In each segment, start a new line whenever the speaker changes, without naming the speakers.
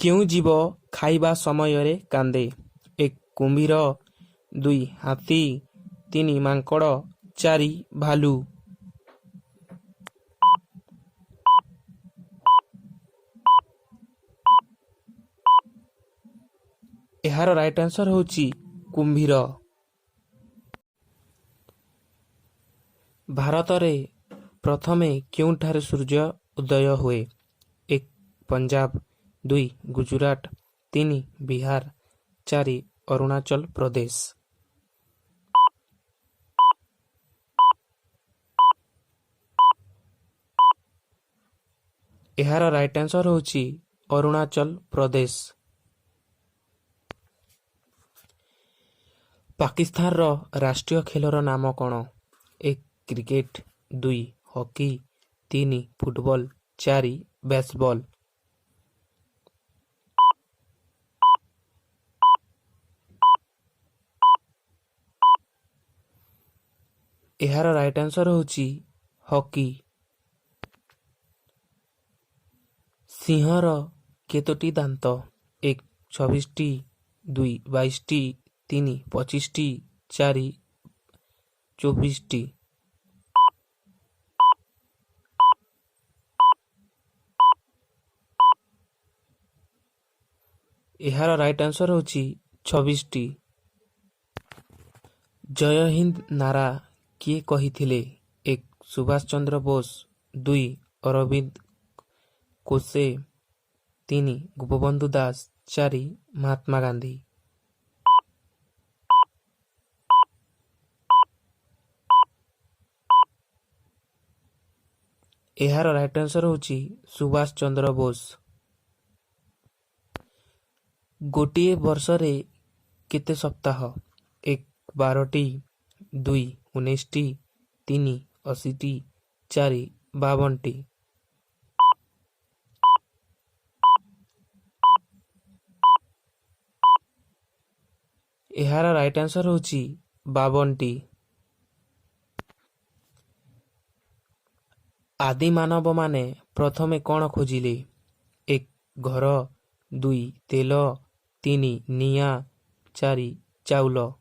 କେଉଁ ଜୀବ ଖାଇବା ସମୟରେ କାନ୍ଦେ? ଏକ, କୁମ୍ଭୀର, ଦୁଇ, ହାତୀ, ତିନି, ମାଙ୍କଡ଼, ଚାରି, ଭାଲୁ। ଏହାର ରାଇଟ୍ ଆନ୍ସର ହେଉଛି କୁମ୍ଭୀର। ଭାରତରେ ପ୍ରଥମେ କେଉଁଠାରେ ସୂର୍ଯ୍ୟ ଉଦୟ ହୁଏ? ଏକ, ପଞ୍ଜାବ, ଦୁଇ, ଗୁଜୁରାଟ, ତିନି, ବିହାର, ଚାରି, ଅରୁଣାଚଳ ପ୍ରଦେଶ। ଏହାର ରାଇଟ୍ ଆନ୍ସର ହେଉଛି ଅରୁଣାଚଳ ପ୍ରଦେଶ। ପାକିସ୍ତାନର ରାଷ୍ଟ୍ରୀୟ ଖେଳର ନାମ କ'ଣ? ଏକ, କ୍ରିକେଟ, ଦୁଇ, ହକି, ତିନି, ଫୁଟବଲ, ଚାରି, ବେସବଲ। ଏହାର ରାଇଟ୍ ଆନ୍ସର ହେଉଛି ହକି। ସିଂହର କେତୋଟି ଦାନ୍ତ? ଏକ, 26ଟି, ଦୁଇ, 22ଟି, ତିନି, 25ଟି, ଚାରି, 24ଟି। ଏହାର ରାଇଟ୍ ଆନ୍ସର ହେଉଛି 26ଟି। ଜୟ ହିନ୍ଦ ନାରା କିଏ କହିଥିଲେ? ଏକ, ସୁଭାଷ ଚନ୍ଦ୍ର ବୋଷ, ଦୁଇ, ଅରବିନ୍ଦ ଘୋଷ, ତିନି, ଗୋପବନ୍ଧୁ ଦାସ, ଚାରି, ମହାତ୍ମା ଗାନ୍ଧୀ। ଏହାର ରାଇଟ୍ ଆନ୍ସର ହେଉଛି ସୁଭାଷ ଚନ୍ଦ୍ର ବୋଷ। ଗୋଟିଏ ବର୍ଷରେ କେତେ ସପ୍ତାହ? ଏକ, 12ଟି, ଦୁଇ, 19ଟି, ତିନି, 80ଟି, ଚାରି, 52ଟି। ଏହାର ରାଇଟ୍ ଆନ୍ସର ହେଉଛି 52ଟି। ଆଦିମାନବମାନେ ପ୍ରଥମେ କ'ଣ ଖୋଜିଲେ? ଏକ, ଘର, ଦୁଇ, ତେଲ, ତିନି, ନିଆଁ, ଚାରି, ଚାଉଳ।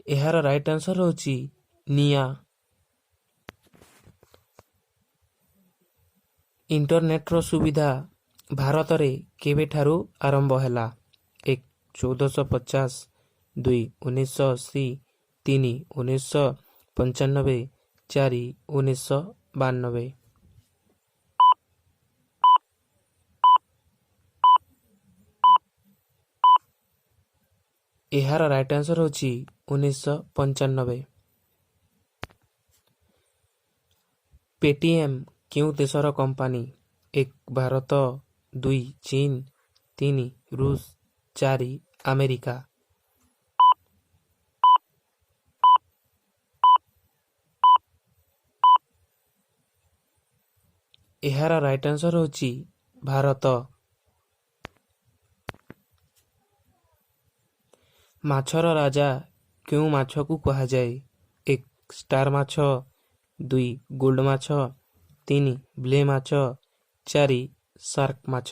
ଏହାର ରାଇଟ୍ ଆନ୍ସର ହେଉଛି ନିଆଁ। ଇଣ୍ଟରନେଟର ସୁବିଧା ଭାରତରେ କେବେଠାରୁ ଆରମ୍ଭ ହେଲା? ଏକ, 1450, ଦୁଇ, 1980, ତିନି, 1995, ଚାରି, 1992। ଏହାର ରାଇଟ୍ ଆନ୍ସର ହେଉଛି 1995। ପେଟିଏମ୍ କେଉଁ ଦେଶର କମ୍ପାନୀ? ଏକ, ଭାରତ, ଦୁଇ, ଚୀନ, ତିନି, ରୁଷ, ଚାରି, ଆମେରିକା। ଏହାର ରାଇଟ୍ ଆନ୍ସର ହେଉଛି ଭାରତ। ମାଛର ରାଜା କେଉଁ ମାଛକୁ କୁହାଯାଏ? ଏକ, ଷ୍ଟାର ମାଛ, ଦୁଇ, ଗୋଲ୍ଡ ମାଛ, ତିନି, ବ୍ଲେ ମାଛ, ଚାରି, ସାର୍କ ମାଛ।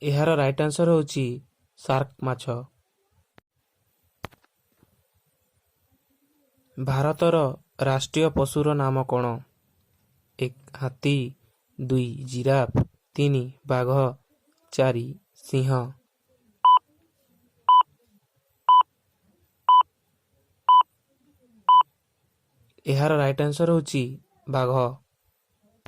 ଏହାର ରାଇଟ୍ ଆନ୍ସର ହେଉଛି ସାର୍କ ମାଛ। ଭାରତର ରାଷ୍ଟ୍ରୀୟ ପଶୁର ନାମ କ'ଣ? ଏକ, ହାତୀ, ଦୁଇ, ଜିରାଫ, ତିନି, ବାଘ, ଚାରି, ସିଂହ। ଏହାର ରାଇଟ୍ ଆନ୍ସର ହେଉଛି ବାଘ।